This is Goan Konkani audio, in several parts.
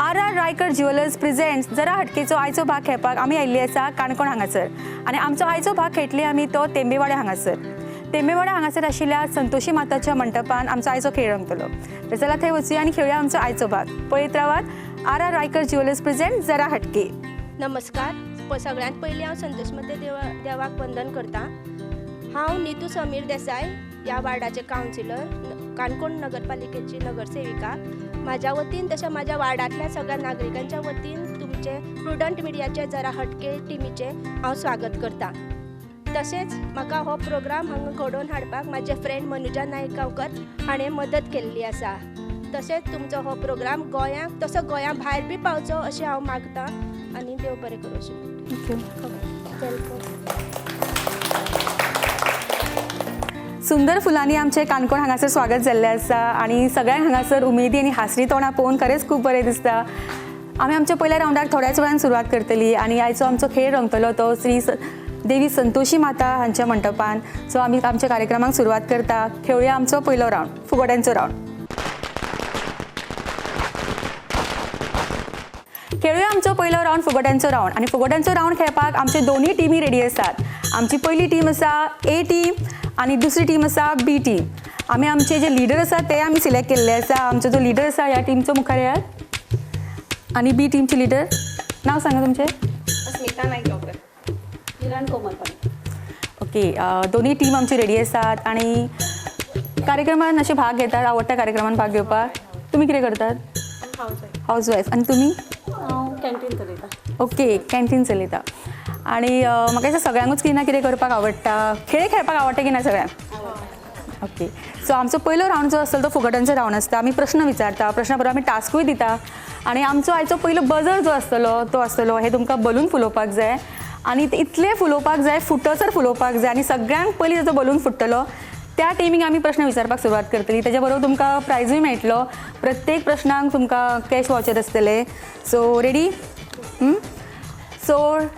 R R Raikar jewellers presents जरा हटकेचो आयचो भाग खेळपाक आमी आयिल्ली आसा काणकोण हांगासर आनी आमचो आयचो भाग खेळटली आमी तो तेंबेवाडे हांगासर. तेंबेवाडे हांगासर आशिल्ल्या संतोषी माताच्या मंटपान आमचो आयचो खेळ रंगतलो. तर चला थंय वचुया आनी खेळुया आमचो आयचो भाग. पळयत रावात R R Raikar jewellers present जरा हटके. नमस्कार. सगळ्यांत पयलीं हांव संतोष माते देवाक वंदन करता. हांव नितू समीर देसाय, ह्या वार्डाचे कावन्सिलर, काणकोण नगरपालिकेची नगरसेविका. म्हाज्या वतीन तशें म्हाज्या वार्डांतल्या सगळ्या नागरिकांच्या वतीन तुमचे प्रुडंट मिडियाचे जरा हटके टिमीचें हांव स्वागत करता. तशेंच म्हाका हो प्रोग्राम हांगा घडोवन हाडपाक म्हाजे फ्रेंड मनुजा नायक गांवकर हाणें मदत केल्ली आसा. तशेंच तुमचो हो प्रोग्राम गोंयांक तसो गोंया भायर बी पावचो अशें हांव मागता आनी देव बरें करूं. Welcome. सुंदर फुलांनी आमचें काणकोण हांगासर स्वागत जाल्लें आसा आनी सगळ्यांक हांगासर उमेदी आनी हांसरी तोंडां पळोवन खरेंच खूब बरें दिसता. आमी आमच्या पयल्या रावंडाक थोड्याच वेळान सुरवात करतली आनी आयचो आमचो खेळ रंगतलो तो श्री देवी संतोषी माता हांच्या मंटपान. सो आमी आमच्या कार्यक्रमाक सुरवात करता. खेळुया आमचो पयलो रावंड, फुगोट्यांचो रावंड. खेळुया आमचो पयलो रावंड, फुगोट्यांचो रावंड. आनी फुगोट्यांचो रावंड खेळपाक आमचे दोनूय टिमी रेडी आसात. आमची पयली टीम आसा ए टीम आनी दुसरी टीम आसा बी टीम. आमी आमचे जे लिडर आसा ते आमी सिलेक्ट केल्ले आसा. आमचो जो लिडर आसा ह्या टिमचो मुखार येयात आनी बी टिमचे लिडर नांव सांगा तुमचें. अस्मिता नायक गांवकर. किरण कोमलपणे. ओके, दोनूय टीम आमची रेडी आसात आनी कार्यक्रमान अशे भाग घेतात. आवडटा कार्यक्रमान भाग घेवपाक. तुमी कितें करतात? हावज. House wife. आनी तुमी? हांव कॅन्टीन चलयता. ओके, कॅन्टीन चलयता. आनी म्हाका दिसता सगळ्यांकूच कितें ना कितें करपाक आवडटा. खेळ खेळपाक आवडटा की ना सगळ्यांक? ओके, सो आमचो पयलो रावंड जो आसतलो तो फुगोट्यांचो रावंड आसता. आमी प्रश्न विचारता, प्रश्ना बरोबर आमी टास्कूय दिता आनी आमचो आयचो पयलो बजर जो आसतलो तो आसतलो हे तुमकां बलून फुलोवपाक जाय आनी ते इतले फुलोवपाक जाय, फुटसर फुलोवपाक जाय आनी सगळ्यांक पयलीं ताचो बलून फुट्टलो त्या टिमीक आमी प्रश्न विचारपाक सुरवात करतली. तेज्या बरोबर तुमकां प्रायजूय मेळटलो. प्रत्येक प्रश्नांक तुमकां कॅश वावचर आसतले. So ready? सो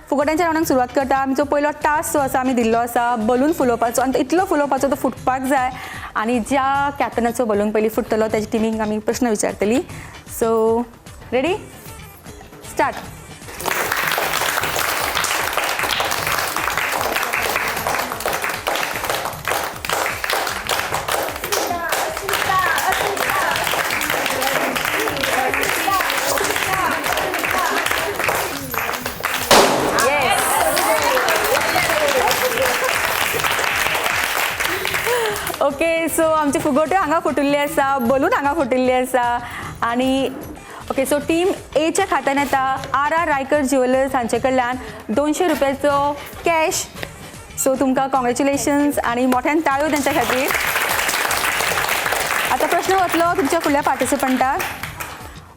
फुगोट्यांच्या रावंडाक सुरवात करता. आमचो पयलो टास्क जो आसा आमी दिल्लो आसा बलून फुलोवपाचो आनी तो इतलो फुलोवपाचो तो फुटपाक जाय आनी ज्या कॅप्टनाचो बलून पयलीं फुट्टलो तेज्या टिमीक आमी प्रश्न विचारतली. So ready, start. Okay, so आमचे फुगोट्यो हांगा फुटिल्ले आसा, बलून हांगा फुटिल्ले आसा आनी ओके, सो टीम एच्या खात्यान येता आर आर रायकर ज्युवेलर्स हांचे कडल्यान 200 रुपयाचो कॅश. सो तुमकां कॉंग्रेच्युलेशन्स आनी मोठ्यान ताळयो तेंच्या खातीर. आतां प्रश्न वतलो तुमच्या फुडल्या पार्टिसिपंटाक.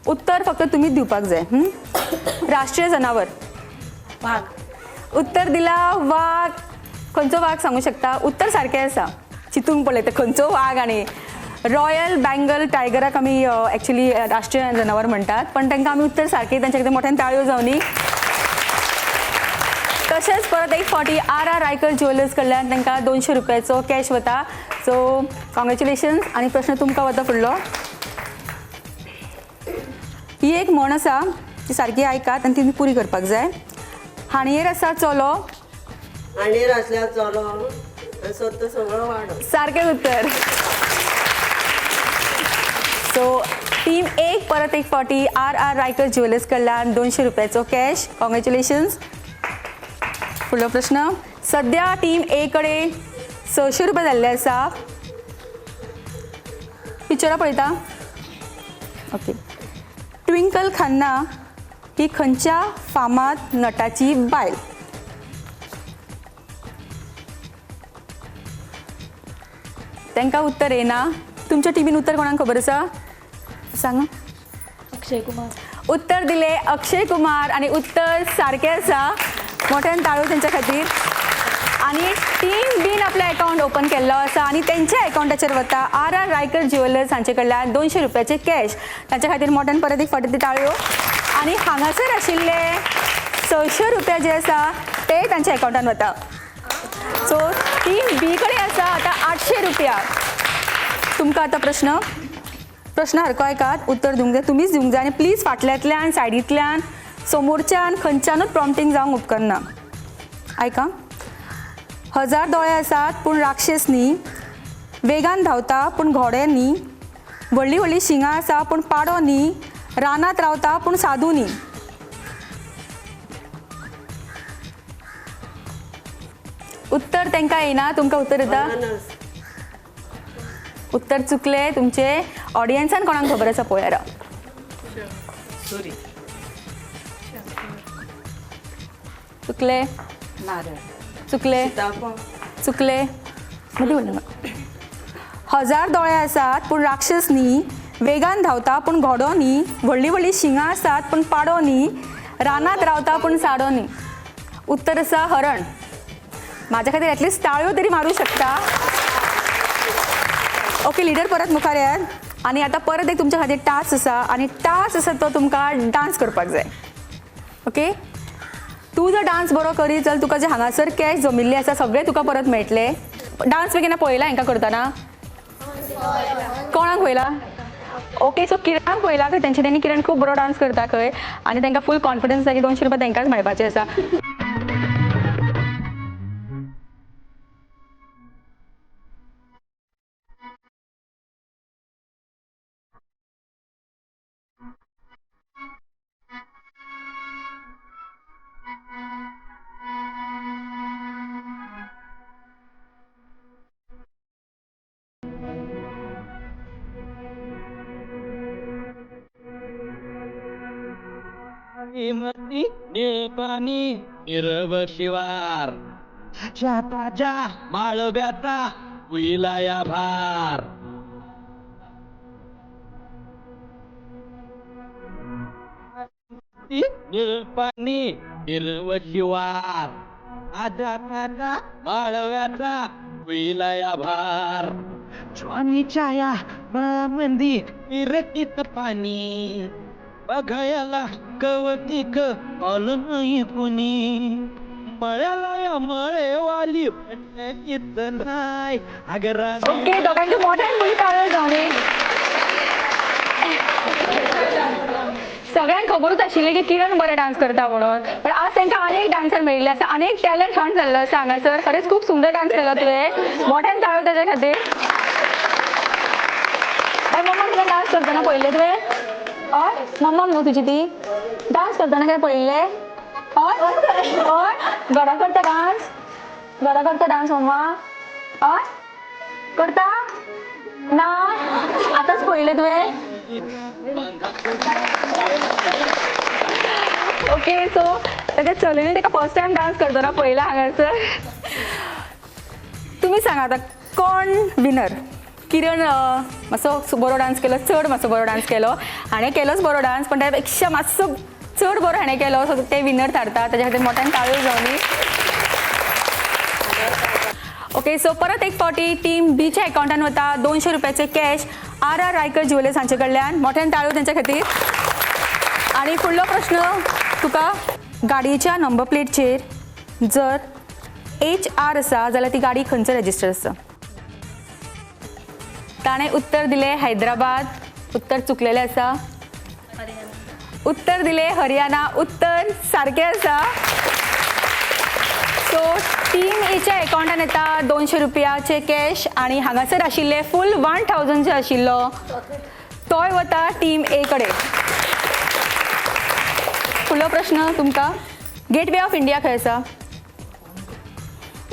उत्तर फक्त तुमीच दिवपाक जाय. राष्ट्रीय जनावर? वाग. उत्तर दिला वाग. खंयचो वाग सांगू शकता? उत्तर सारकें आसा. चिंतूंक पडलें तें खंयचो वाग. आनी रॉयल बेंगल टायगराक आमी एक्चुली राष्ट्रीय जनावर म्हणटात, पण तांकां आमी उत्तर सारकें तांच्या खातीर मोठ्यान ताळयो जावनी. तशेंच परत एक फावटी आर आर रायकर ज्युवेलर्स कडल्यान तांकां 200 रुपयाचो कॅश वता. So congratulations. आनी प्रश्न तुमकां वता फुडलो. ही एक म्हण आसा, ती सारकी आयकात आनी ती तुमी पुरी करपाक जाय. हांडयेर आसा चलो. हांडीर आसल्यार चलो आनी सत्त सगळो वाडो. सारकें उत्तर. सो टीम एक परत एक फावटी आर आर रायकर ज्युवेलर्स कडल्यान 200 रुपयाचो कॅश. कॉंग्रेच्युलेशन्स. फुडलो प्रश्न. सद्या टीम ए कडेन 600 रुपया जाल्ले आसा. पिक्चरां पळयता. ओके, ट्विंकल खन्ना ही खंयच्या फामाद नटाची बायल? तांकां उत्तर येना. तुमच्या टिमीन उत्तर कोणाक खबर आसा? सांगा. अक्षय कुमार. उत्तर दिले अक्षय कुमार आनी उत्तर सारकें आसा. मोठ्यान ताळयो तेंच्या खातीर. आनी टीम बीन आपलो अकावंट ओपन केल्लो आसा आनी तेंच्या अकावंटाचेर वता आर आर रायकर ज्युवेलर्स हांचे कडल्यान 200 रुपयाचे कॅश. तांच्या खातीर मोठ्यान परत एक फावटी ती ताळयो. आनी हांगासर आशिल्ले 600 रुपया जे आसा ते तांच्या अकावंटान वता. सो टीम बी कडेन आसा आतां 800 रुपया. तुमकां आतां प्रश्न. प्रश्न सारको आयकात, उत्तर दिवंक जाय, तुमीच दिवंक जाय आनी प्लीज फाटल्यांतल्यान, सायडींतल्यान, समोरच्यान खंयच्यानूच प्रॉम्प्टींग जावंक उपकरना. आयका, हजार दोळे आसात पूण राक्षस न्ही, वेगान धांवता पूण घोडे न्ही, व्हडली व्हडली शिंगां आसा पूण पाडो न्ही, रानांत रावता पूण साधू न्ही. उत्तर तांकां येना, तुमकां उत्तर येता? अननस. उत्तर चुकले तुमचे. ऑडियन्सान कोणाक खबर आसा पळोवया राव. सुरी. चुकले. नारळ. चुकले. सीताफळ. चुकले. मदीं उरलें. हजार दोळे आसात पूण राक्षस न्ही, वेगान धांवता पूण घोडो न्ही, व्हडली व्हडली शिंगां आसात पूण पाडो न्ही, रानांत रावता पूण साडो न्ही. उत्तर आसा हरण. म्हाज्या खातीर एटलिस्ट ताळयो तरी मारूं शकता. ओके लिडर, परत मुखार येयात आनी आतां परत एक तुमच्या खातीर टास्क आसा आनी टास्क आसा तो तुमकां डांस करपाक जाय. ओके, तूं जर डांस बरो करीत जाल्यार तुका जे हांगासर कॅश जमिल्ली आसा सगळें तुका परत मेळटलें. डांस बी केन्ना पळयला हांकां करतना? कोणाक पळयला? ओके, सो किरणाक पळयला खंय तेंचे तेणी. किरण खूब बरो डांस करता खंय आनी तांकां फूल कॉन्फिडन्स आसा की 200 रुपया तांकांच मेळपाचे आसा. निळपाणी निरव शिवार, ताज्या ताज्या माळव्याचा होईला या भार. निळपाणी निरव शिवार, ताज्या ताज्या माळव्याचा होईला या भार. ज्वानीच्या या मळामंदी विरतीत पाणी, बघायला कवतिक आलं नाही कुणी. मळ्याला या मळेवाली येत नाही अगरा. ओके, दोगांच्या मोठ्यान फूल ताळयो जावनी. सगळ्यांक खबरूच आशिल्लें की किरण बरें डांस करता म्हणून, पण आज तांकां आनी एक डान्सर मेळिल्ले आसा, आनी एक टॅलंट हंट जाल्लो आसा हांगासर. खरेंच खूब सुंदर डांस केलो तुवें, मोठ्यान ताळयो ताच्या खातीर. मम्मा, तुवें डांस करतना पळयल्लें तुवें? हय, मम्मा न्हू तुजी ती डांस करतना काय पळयल्लें? हय हय, घरा करता डांस? घरा करता डांस मम्मा? हय करता ना? आतांच पळयलें तुवें? ओके, सो ताच्या चलयेन ताका फर्स्ट टायम डांस करतना पळयला हांगासर. तुमी सांगा आतां कोण विनर? किरण मातसो बरो डांस केलो, चड मातसो बरो डांस केलो. हाणें केलोच बरो डांस, पण त्या पेक्षा मातसो चड बरो हाणें केलो, सो ते विनर थारता. ताच्या खातीर मोठ्यान ताळयो जावनी. ओके, सो परत एक फावटी टीम बीच्या अकाउंटान वता 200 रुपयाचे cash R R Raikar jewellers हांचे कडल्यान. मोठ्यान ताळयो तेंच्या खातीर. आनी फुडलो प्रश्न तुका, गाडयेच्या नंबर प्लेटचेर जर HR आसा जाल्यार ती गाडी खंयचो रजिस्टर आसा? ताणें उत्तर दिलें हैदराबाद. उत्तर चुकलेलें आसा. उत्तर दिलें हरियाणा. उत्तर सारकें आसा. सो टीम एच्या अकाउंटान येता 200 रुपयाचे कॅश आनी हांगासर आशिल्ले फूल 1000 आशिल्लो तोय वता टीम ए कडेन. फुडलो प्रश्न तुमकां, गेटवे ऑफ इंडिया खंय आसा?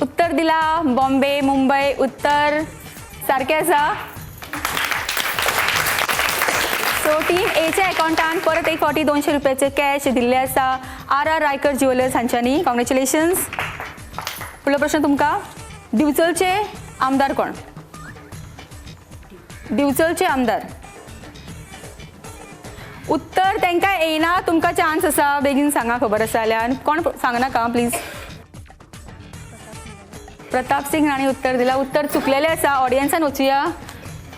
उत्तर दिला बॉम्बे, मुंबय. उत्तर सारकें आसा. सो टीम एच्या अकाउंटान परत एक फावटी 200 रुपयाचे कॅश दिल्ले आसा आर आर रायकर ज्युवेलर्स हांच्यांनी. कॉंग्रेच्युलेशन्स. फुडलो प्रश्न तुमकां, दिवचलचे आमदार कोण? दिवचलचे आमदार. उत्तर तांकां येयना, तुमकां चान्स आसा, बेगीन सांगा खबर आसा जाल्यार. कोण सांगनाका प्लीज. प्रताप सिंग हांणी उत्तर दिला. उत्तर चुकलेलें आसा. ऑडियन्सान वचुया.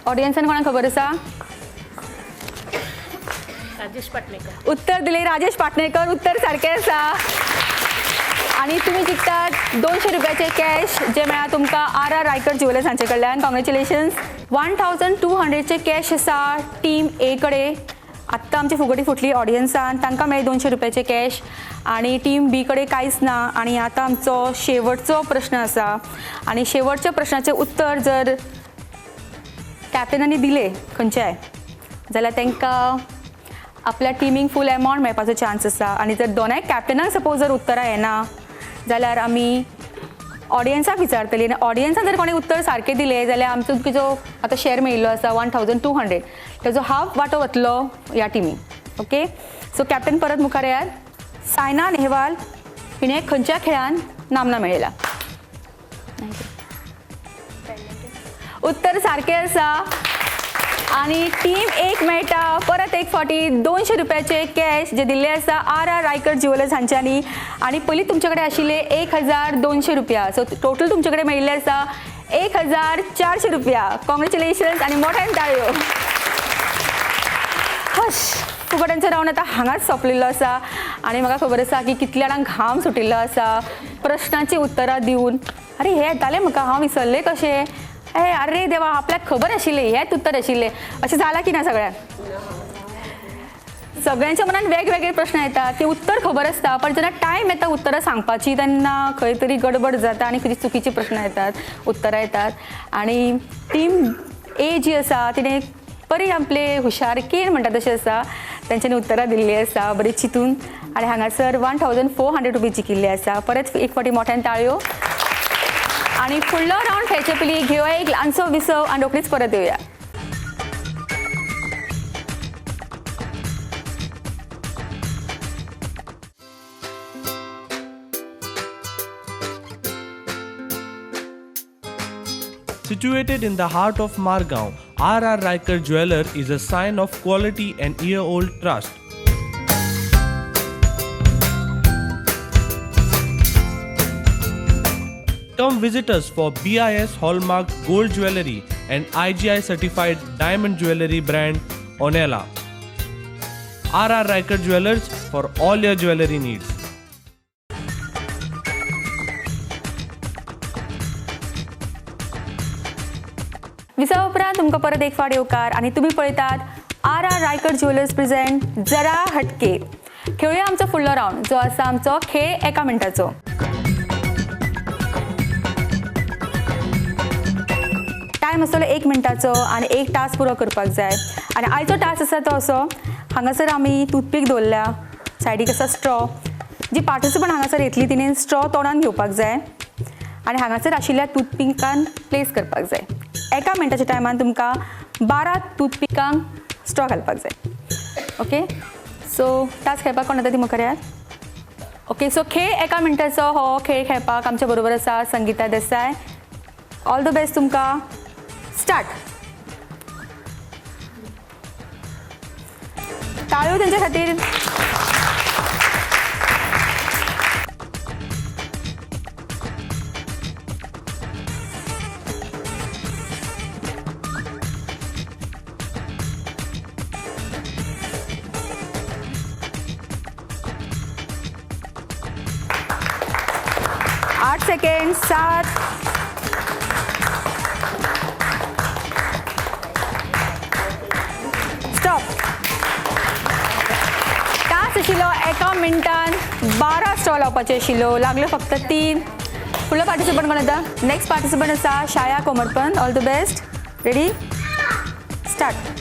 ऑडियन्सान कोणाक खबर आसा? राजेश पाटणेकर. उत्तर दिले राजेश पाटणेकर. उत्तर सारकें आसा. आनी तुमी जिखतात 200 रुपयाचे कॅश जे मेळ्ळा तुमकां आर आर रायकर ज्युवेलर्स हांचे कडल्यान. कॉंग्रेच्युलेशन्स. 1200चे कॅश आसा टीम ए कडेन. आत्तां आमची फुगडी फुटली ऑडियन्सान, तांकां मेळ्ळे 200 रुपयाचे कॅश आनी टीम बी कडेन कांयच ना. आनी आतां आमचो शेवटचो प्रश्न आसा आनी शेवटच्या प्रश्नाचें उत्तर जर कॅप्टनांनी दिलें खंयच्याय जाल्यार तांकां आपल्या टिमीक फूल एमावंट मेळपाचो चान्स आसा. आनी जर दोनाय कॅप्टनांक सपोज जर उत्तरां येना जाल्यार आमी ऑडियन्साक विचारतली आनी ऑडियन्सान जर कोणें उत्तर सारकें दिलें जाल्यार आमचो जो आतां शेअर मेळिल्लो आसा 1200 तेजो हाफ वांटो वतलो ह्या टिमीक. ओके, सो कॅप्टन परत मुखार येयात. सायना नेहवाल हिणें खंयच्या खेळान नामना मेळयला? उत्तर सारकें आसा आनी टीम एक मेळटा परत एक फावटी 200 रुपयाचे कॅश जे दिल्ले आसा आर आर रायकर ज्युवेलर्स हांच्यांनी. आनी पयलीं तुमचे कडेन आशिल्ले 1200 रुपया, सो टोटल तुमचे कडेन मेळिल्ले आसा 1400 रुपया. कॉंग्रेच्युलेशन्स आनी मोठ्यान टाळयो. हश, फुगड्यांचो रावंड आतां हांगाच सोंपलेलो आसा आनी म्हाका खबर आसा की कितल्या जाणांक घाम सुटिल्लो आसा प्रश्नाची उत्तरां दिवन. अरे हें येतालें म्हाका, हांव विसरलें कशें? ए अरे देवा, आपल्याक खबर आशिल्लें हेंच उत्तर आशिल्लें. अशें जालां की ना सगळ्यांक? सगळ्यांच्या मनान वेगवेगळे प्रश्न येतात, ते उत्तर खबर आसता, पण जेन्ना टायम येता उत्तरां सांगपाची तेन्ना खंय तरी गडबड जाता आनी खंयची चुकीची प्रश्न येतात, उत्तरां येतात. आनी टीम ए जी आसा तिणें बरी आपले हुशारकेन म्हणटा तशें आसा तेंच्यांनी उत्तरां दिल्लीं आसा बरी चिंतून आनी हांगासर 1400 रुपीज जिखिल्ले आसा. परत एक फावटी मोठ्यान टाळयो. आनी फुडलो रावंड खेळचे पयलीं घेवया एक ल्हानसो विसव आनी रोखडीच परत येवया. Situated in the heart of Margao, R.R. Raikar Jeweller is a sign of quality and year-old trust. Come visit us for BIS Hallmark Gold Jewelry and IGI Certified Diamond Jewelry brand Onela. R.R. Raikar Jewelers for all your jewelry needs. विसवा उपरांत तुमकां परत एक फावट येवकार आनी तुमी पळयतात R R Raikar jewellers present जरा हटके. खेळुया आमचो फुडलो रावंड जो आसा आमचो खेळ एका मिनटाचो. टायम आसतलो 1 मिनटाचो आनी एक टास्क पुरो करपाक जाय. आनी आयचो टास्क आसा तो असो, हांगासर आमी टूथपीक दवरल्या, सायडीक आसा स्ट्रॉ. जी पार्टिसिपंट हांगासर येतली तिणें स्ट्रॉ तोंडान घेवपाक जाय आनी हांगासर आशिल्ल्या टूथपिकान प्लेस करपाक जाय. एका मिनटाच्या टायमान तुमकां 12 टूथपिकांक स्ट्रॉ घालपाक जाय. ओके, सो टास्क खेळपाक कोण येता ती मुखार येयात. ओके, सो खेळ एका मिनटाचो हो खेळ खेळपाक आमच्या बरोबर आसा Sangeeta Desai. All the best तुमकां. स्टार्ट. टाळयो तेंच्या खातीर. 8 सेकंड, 7, स्टॉप. टास्क आशिल्लो एका मिनटान 12 स्टॉल लावपाचे आशिल्लो, लागल्यो फक्त 3. फुडलो पार्टिसिपंट कोण येता? नेक्स्ट पार्टिसिपंट आसा Shaya Komarpant. All the best. Ready, start.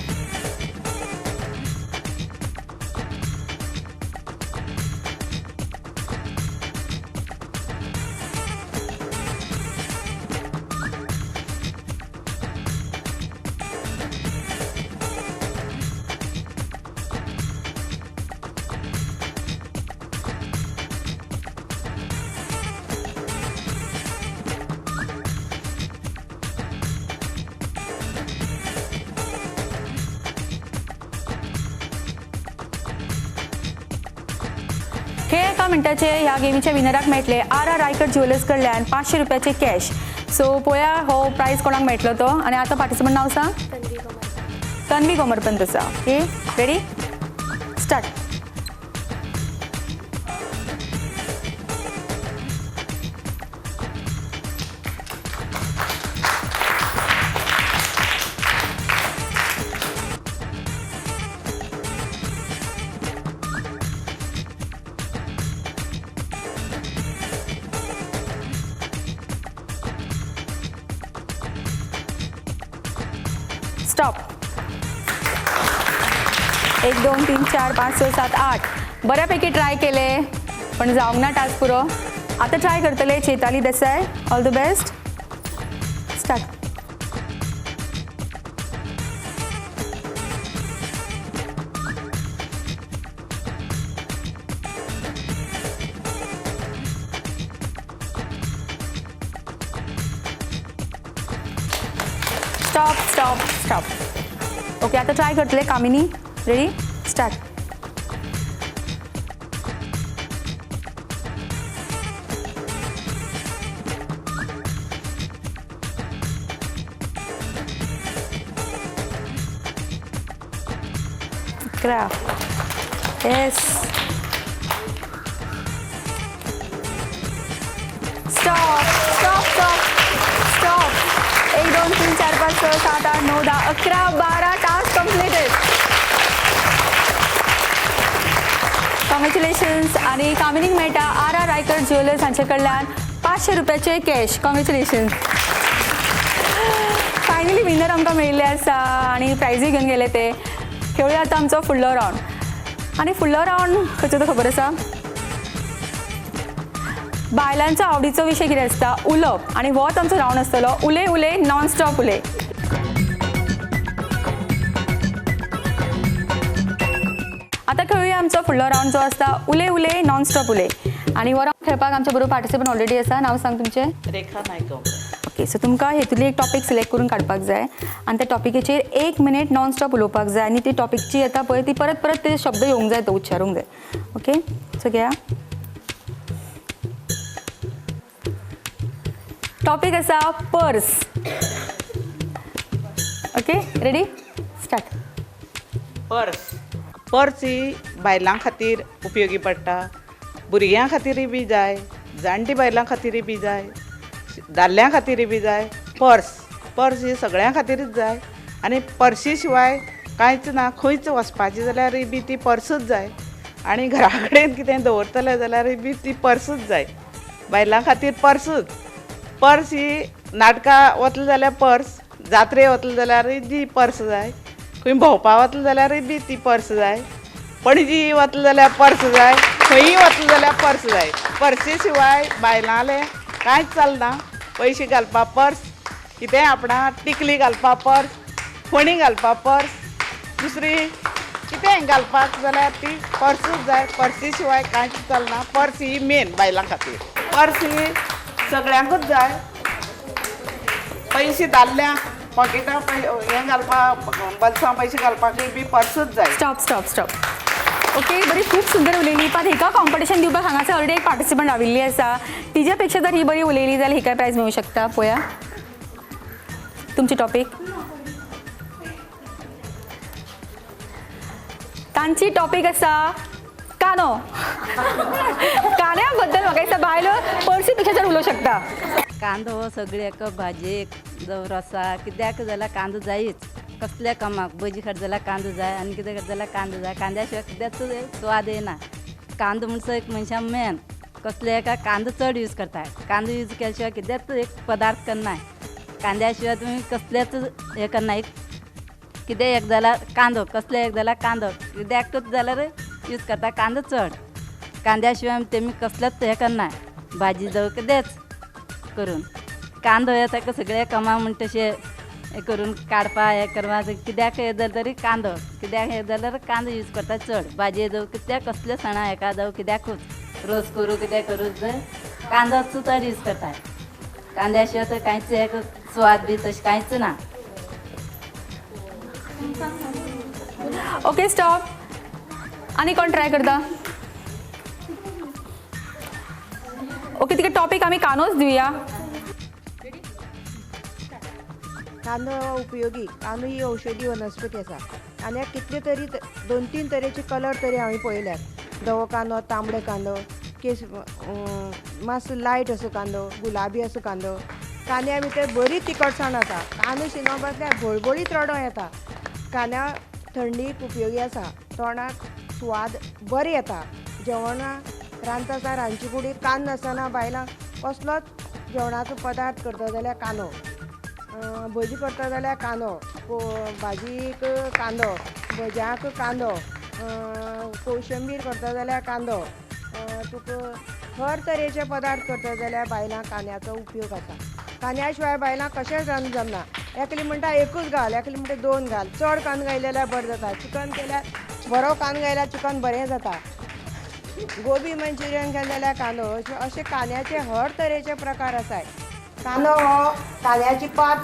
खेळ एका मिनटाचे ह्या गेमीच्या विनराक मेळटले आर आर रायकर ज्युवेलर्स कडल्यान 500 रुपयाचे कॅश. सो पळया हो प्रायज कोणाक मेळटलो तो. आनी आतां पार्टिसिपंट नांव सांग. तन्वी कोमरपंत आसा. Okay, ready, start. स्टॉप. 1 2 3 4 5 6 7 8. बऱ्यापैकी ट्राय केले पण जावंक ना टास्क पुरो. आतां ट्राय करतले Chetali Desai. All the best. Start. Stop stop stop. Okay, आता ट्राय करतले Kamini. Ready, start. 11. Yes. Stop stop stop stop. 1 2 3 4 5 6 7 8 9 10 11 12 task completed. Congratulations. आनी कामिनीक मेळटा आर आर रायकर ज्वेलर्स हांचे कडल्यान 500 रुपयाचे कॅश. कॉंग्रेच्युलेशन्स. फायनली विनर आमकां मेळिल्ले आसा आनी प्रायजूय घेवन गेले ते. खेळुया आतां आमचो फुडलो रावंड. आनी फुडलो रावंड खंयचो तो खबर आसा? बायलांचो आवडीचो विशय कितें आसता? उलोवप. आनी होच आमचो रावंड आसतलो, उलय उलय नॉन स्टॉप उलय. आतां खेळुया आमचो फुडलो रावंड जो आसता उलय उलय नॉन स्टॉप उलय. आनी हो रावंड खेळपाक आमच्या बरोबर पार्टिसिपंट ऑलरेडी आसा. नांव सांग तुमचें? रेखा नायक. ओके, सो तुमकां हेतुली एक टॉपीक सिलेक्ट करून काडपाक जाय आनी त्या टॉपिकेचेर 1 मिनीट नॉन स्टॉप उलोवपाक जाय आनी ती टॉपिकची येता पळय ती परत परत ते शब्द येवंक जाय, तो उच्चारूंक जाय. ओके, सो घेया. टॉपीक आसा purse. Okay, ready, start. Purse. Purse ही बायलां खातीर उपयोगी पडटा, भुरग्यां खातीरय बी जाय, जाणटी बायलां खातीरय बी जाय, दादल्यां खातीरय बी जाय. पर्स पर्स ही सगळ्यां खातीरच जाय आनी पर्सी शिवाय कांयच ना. खंयच वचपाचें जाल्यारय बी ती पर्सूच जाय आनी घरा कडेन कितें दवरतलें जाल्यारय बी ती पर्सूच जाय. बायलां खातीर पर्सूच. पर्स ही नाटकां वतलें जाल्यार पर्स, जात्रे वतलें जाल्यारय ती पर्स जाय, खंय भोंवपा वतलें जाल्यारय बी ती पर्स जाय, पणजी वतलें जाल्यार पर्स जाय, खंयी वतलें जाल्यार पर्स जाय. पर्सी शिवाय बायलांलें कांयच चलना. पयशे घालपा पर्स, कितेंय आपणा टिकली घालपा पर्स, फणी घालपा पर्स, दुसरी कितेंय घालपाक जाल्यार ती पर्सूच जाय. पर्सी शिवाय कांयच चलना. पर्स ही मेन बायलां खातीर. पर्स ही सगळ्यांकूच जाय. पयशे दादल्यांक पॉकेटां हें घालपाक, बल्सां पयशे घालपाकूय बी पर्सूच जाय. Stop stop stop. Okay, बरी खूब सुंदर उलयली. पण हिका कॉम्पिटिशन दिवपाक हांगासर ऑलरेडी एक पार्टिसिपंट राविल्ली आसा. तिच्या पेक्षा जर ही बरी उलयली जाल्यार हिका प्रायज मेळूं शकता. पळोवया तुमची टॉपीक. तांची टॉपीक आसा कानो. कान्या बद्दल म्हाका दिसता बायलो पर्सी पेक्षा चड उलोवंक शकता. कांदो हो सगळ्याक भाजयेक जावं रोसाक कित्याक जाल्यार कांदो जायच. कसल्या कामाक भजी खात जाल्यार कांदो जाय आनी कितें खात जाल्यार कांदो जाय. कांद्या शिवाय कित्याच स्वाद येना. कांदो म्हणसर एक मनशाक मेन. कसल्या एका कांदो चड यूज करता. कांदो यूज केल्या शिवाय कित्याच एक पदार्थ करनाय. कांद्या शिवाय तुमी कसलेच हें करना. एक कितें एक जाल्यार कांदो, कसलें एक जाल्यार कांदो, कित्याकूच जाल्यार यूज करता कांदो चड. कांद्या शिवाय तेमी कसलेच हें करनाय. भाजी जावं कितेंच करून कांदो हे ताका सगळे कामां म्हण तशें हें करून काडपा हें करपा कित्याक हें जालें तरी कांदो, कित्याक हें जाल्यार कांदो यूज करता चड. भाजये जावं कित्याक कसले सणां हेका जावं कित्याकूच रोस करूं कितें करूं जाय कांदोच चड यूज करता. कांद्या शिवाय तर कांयच हें स्वाद बी तशें कांयच ना. Okay, stop. आनी कोण ट्राय करता? ओके, तिका टॉपीक आमी कानोच दिवया. कांदो हो उपयोगी. कांदो ही औषधी वनस्पती आसा. कांद्याक कितले तरी 2-3 तरेचे कलर तरी हांवें पळयल्यात. धवो कांदो, तांबडो कांदो, केस मातसो लायट असो कांदो, गुलाबी असो कांदो. कांद्या भितर बरी तिखटसाण आसा. कांदो शिनप बसल्यार भळभळीत रडो येता. कांद्या थंडीक उपयोगी आसा. तोंडाक स्वाद बरें येता. जेवणां रांदता आसतना रांदचे कुडीक कांदो नासतना बायलां कसलोच जेवणाचो पदार्थ करता जाल्यार कांदो, भजी करता जाल्यार कांदो, भाजयेक कांदो, भज्यांक कांदो, कोशिंबीर करता जाल्यार कांदो, तुका हर तरेचे पदार्थ करता जाल्यार बायलांक कांद्याचो उपयोग आसा. कांद्या शिवाय बायलांक कशेंच रांदूंक जमना. एकली म्हणटा एकूच घाल, एकली म्हणटा दोन घाल, चड कांदो घायले जाल्यार बरें जाता. चिकन केल्यार बरो कांदो घायल्यार चिकन बरें जाता. गोबी मंचुरियन केलें जाल्यार कांदो. अशे कांद्याचे हर तरेचे प्रकार आसाय. कांदो हो कांद्याची पात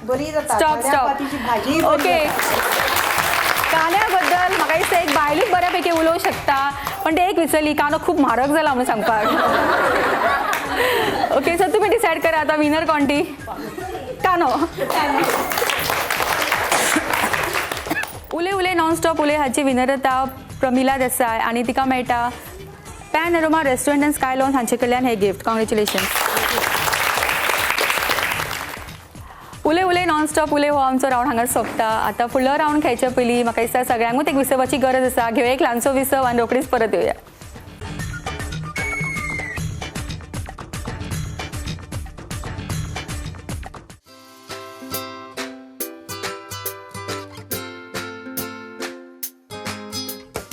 बरी जाता, स्टॉप स्टॉप, पातीची भाजी. ओके, कांद्या बद्दल म्हाका दिसता एक बायलूच बऱ्यापैकी उलोवंक शकता, पण ते एक विसरली, कांदो खूब म्हारग जाला म्हणून सांगपाक. ओके सर, तुम्ही डिसायड करा आता विनर कोण ती. कानो. उले उले नॉन स्टॉप उले हाची विनर जाता प्रमिला देसाय आनी तिका मेळटा Panorama restaurant and sky lounge हांचे कडल्यान हे गिफ्ट. कॉंग्रेच्युलेशन. उले उले नॉन स्टॉप उले हो आमचो रावंड हांगा सोंपता. आतां फुडलो रावंड खेळचे पयलीं म्हाका दिसता सगळ्यांकूच एक विसवाची गरज आसा. घेवया एक ल्हानसो विसव आनी रोखडीच परत येवया.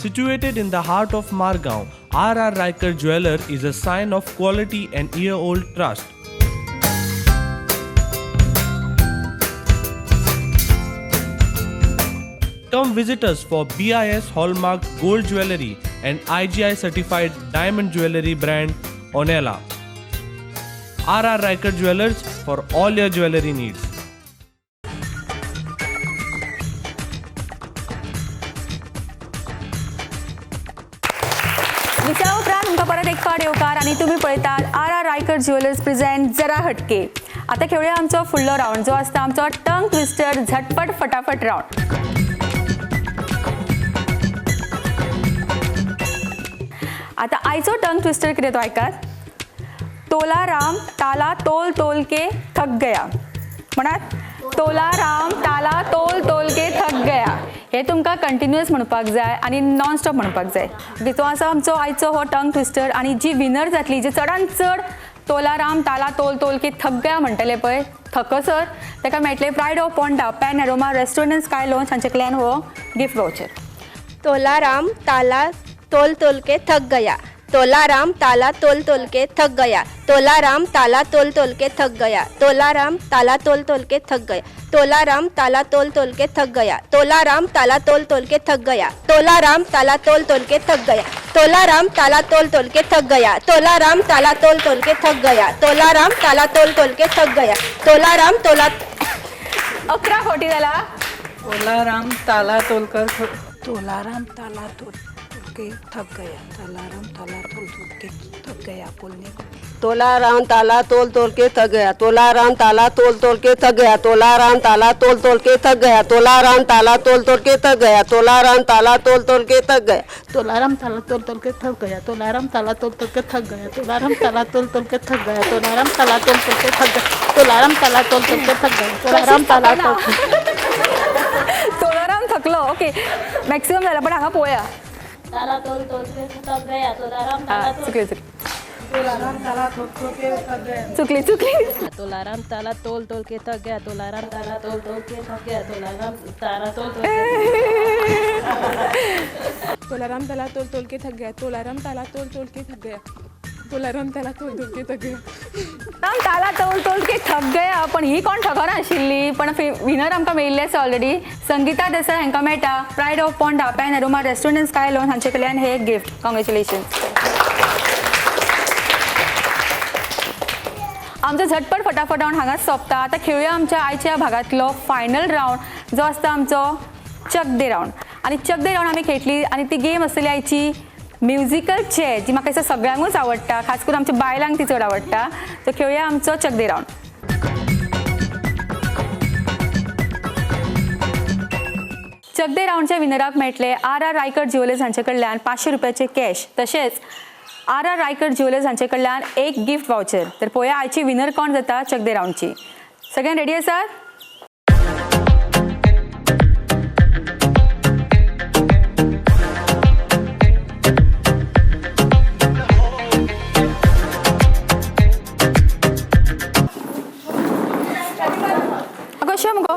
Situated in the heart of Margao, R.R. Raikar Jeweller is a sign of quality and year-old trust. Come visit us for BIS Hallmark Gold Jewelry and IGI Certified Diamond Jewelry brand Onela. R.R. Raikar Jewelers for all your jewelry needs. विसवा उपरांत तुमकां परत एक फावट येवकार आनी तुमी पळयतात R R Raikar jewellers present जरा हटके. आतां खेळुया आमचो फुडलो रावंड जो आसता आमचो टंग ट्विस्टर झटपट फटाफट रावंड. आतां आयचो टंग ट्विस्टर कितें तो आयकात. तोला राम ताला तोल तोल के थक गया. म्हणात तोला राम ताला तोल तोल के थक गया. हे तुमकां कंटिन्युअस म्हणपाक जाय आनी नॉन स्टॉप म्हणपाक जाय. ओके, तो आसा आमचो आयचो हो टंग ट्विस्टर. आनी जी विनर जातली, जी चडान चड तोला राम ताला तोल तोल के थक गया म्हणटले पळय थकसर, ताका मेळटले pride of Ponda Panorama restaurant and sky lounge हांचे कडल्यान हो गिफ्ट वाउचर. तोला राम ताला तोल तोल के थक गया, तोला राम ताला तोल तोल के थक गया, तोला राम ताला तोल तोल के थक गया, तोला राम ताला तोल तोल के थक गया, तोला राम ताला तोल तोल के थक गया, तोला राम ताला तोल तोल के थक गया, तोला राम ताला तोल तोल के थक गया, तोला राम ताला तोल तोल के थक गया, तोला राम ताला तोल तोल के थक गया, तोला राम ताला तोल तोल के थक गया, तोला राम तोला. 11 फावटी जाला. तोलाराम ताला तोलकर, तोलाराम ताला तोल तोल के थक गया, तोलाराम ताला तोल तोल के थक गया बोलने को. तोलाराम ताला तोल तोल के थक गया, तोलाराम ताला तोल तोल के थक गया, तोलाराम ताला तोल तोल के थक गया, तोलाराम ताला तोल तोल के थक गया, तोलाराम ताला तोल तोल के थक गया, तोलाराम ताला तोल तोल के थक गया, तोलाराम ताला तोल तोल के थक गया, तोलाराम ताला तोल तोल के थक गया, तोलाराम ताला तोल तोल के थक गया, तोलाराम ताला तोल तोल के थक गया, तोलाराम ताला तोल. तोलाराम थकलो. ओके, मॅक्सिमम जाला, पण हांगा पळोवया. ताला तोल तोल के थक गया, तोलाराम ताला तोल. चुकली चुकली तोलाराम ताला तोल तोल के थक गया, चुकली चुकली. तोलाराम ताला तोल तोल के थक गया, तोलाराम ताला तोल तोल के थक गया, तोलाराम ताला तोल तोल. तोलाराम ताला तोल तोल के थक गया, तोलाराम ताला तोल तोल के थक गया, तोलाराम ताला तोल तोल के थक गया. राम ताला तोल तोल के थक गया. पण ही कोण थकना आशिल्ली, पण विनर आमकां मेळिल्ले आसा ऑलरेडी. संगीता देसाय हांकां मेळटा pride of Ponda Panorama restaurant and sky lounge हांचे कडल्यान हे गिफ्ट. कॉंग्रेच्युलेशन. आमचो झटपट फटाफट रावंड हांगाच सोंपता. आतां खेळुया आमच्या आयच्या भागांतलो फायनल रावंड जो आसता आमचो चक दे रावंड. आनी चक दे रावंड आमी खेळटली आनी ती गेम आसतली आयची म्युजिकल चेअर, जी म्हाका दिसता सगळ्यांकूच आवडटा, खास करून आमच्या बायलांक ती चड आवडटा. सो खेळुया आमचो चक दे रावंड. चक दे रावंडच्या विनराक मेळटले आर आर रायकर ज्युवेलर्स हांचे कडल्यान 500 रुपयाचे कॅश, तशेंच आर आर रायकर ज्युवेलर्स हांचे कडल्यान एक गिफ्ट वाउचर. तर पळोवया आयची विनर कोण जाता चक दे रावंडची. सगळ्यांक रेडी आसात? अगो अशें मुगो.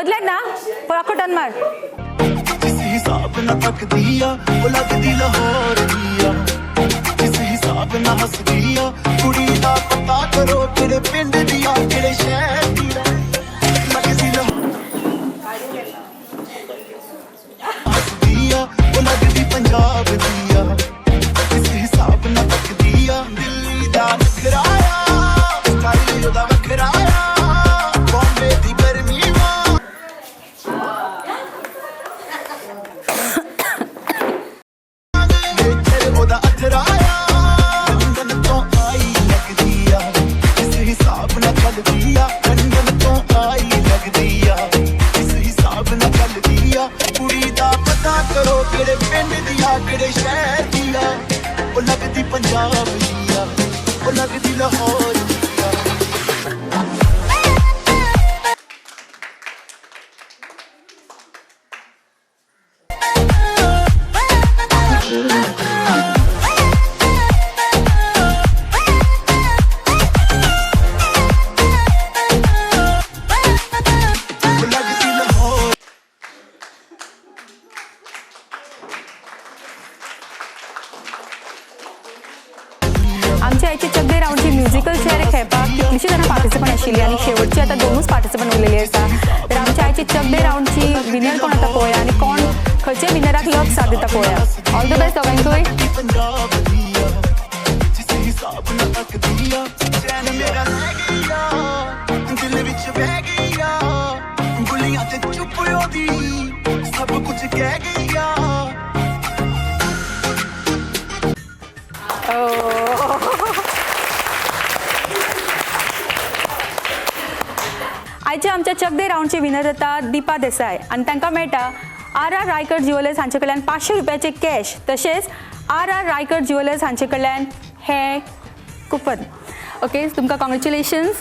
बदल्यात ना पण आखो टर्न मार. जिस हिसाब ना तकदी आ ओ लगदी लाहौर दी आ, जिस हिसाब ना हसदी आ कुड़ी दा पता करो केड़े पिंड दी आ केड़े शहर दी आ, लगदी हसदी आ ओ लगदी पंजाब दी आ, जिस हिसाब ना तकदी आ दिल्ली दा नखराया स्टाइल ओदा वखराया बॉम्बे दी गर्मी वा ਉਹਦਾ ਅਥਰਾਇਆ ਲੰਡਨ ਤੋਂ ਆਈ ਲੱਗਦੀ ਆ, ਜਿਸ ਹਿਸਾਬ ਨਾਲ ਚੱਲਦੀ ਆ ਲੰਡਨ ਤੋਂ ਆਈ ਲੱਗਦੀ ਆ, ਜਿਸ ਹਿਸਾਬ ਨਾਲ ਚੱਲਦੀ ਆ ਕੁੜੀ ਦਾ ਪਤਾ ਕਰੋ ਕਿਹੜੇ ਪਿੰਡ ਦੀ ਆ ਕਿਹੜੇ ਸ਼ਹਿਰ ਦੀ ਆ, ਉਹ ਲੱਗਦੀ ਪੰਜਾਬ ਦੀ ਆ ਉਹ ਲੱਗਦੀ ਲਾਹੌਰ ਦੀ ਆ। ਉਹ ਲੱਗਦੀ ਲਾਹੌਰ। आमच्या आयची चक दे रावंडची म्युझिकल चेअर खेळपाक कितलीशीं जाणां पार्टिसिपंट आशिल्ली आनी शेवटची आतां दोनूच पार्टिसिपंट उरलेली आसा. तर आमच्या आयची चक दे रावंडची विनर कोण आतां पळोवया आनी कोण खंयच्या विनराक लक साथ दिता पळोवया. ऑल the best दोगांकूय. ਪੰਜਾਬ ਦੀ ਆ, ਜਿਸ ਹਿਸਾਬ ਨਾਲ ਤੱਕਦੀ ਆ ਚੈਨ ਮੇਰਾ ਲੈ ਗਈ ਆ, ਦਿਲ ਵਿੱਚ ਬਹਿ ਗਈ ਆ, ਗੁੱਲੀਆਂ ਤੇ ਚੁੱਪ ਉਹਦੀ ਸਭ ਕੁਝ ਕਹਿ ਗਈ ਆ। आयच्या आमच्या चक दे रावंडचे विनर जाता दीपा देसाय आनी तांकां मेळटा आर आर रायकर ज्युवेलर्स हांचे कडल्यान 500 रुपयाचे कॅश, तशेंच आर आर रायकर ज्युवेलर्स हांचे कडल्यान हे कुपन. ओके, तुमकां कॉंग्रेच्युलेशन्स.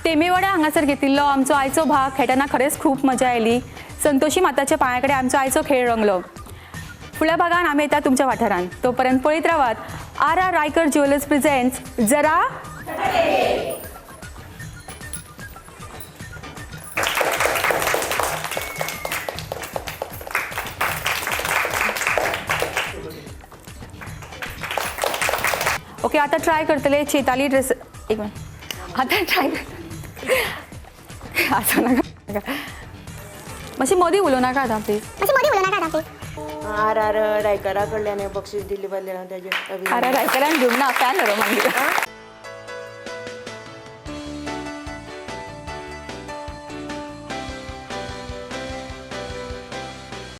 तेमेवाडा हांगासर घेतिल्लो आमचो आयचो भाग खेळटना खरेंच खूब मजा आयली. संतोषी माताच्या पांया कडेन आमचो आयचो खेळ रंगलो. फुडल्या भागान आमी येता तुमच्या वाठारान, तोपर्यंत पळयत रावात R R Raikar jewellers presents जरा. ओके, आता ट्राय करतले चेताली ड्रेस. एक मिनिट, आता ट्राय कर असं नाका, मातशी मदीं उलोवं नाका आतां प्लीज. आर आर रायकरा कडल्यान हें बक्षीस दिल्ले बदल्यान तेजें आर आर रायकरान घेवंक ना, फॅन व्हरो मागीर.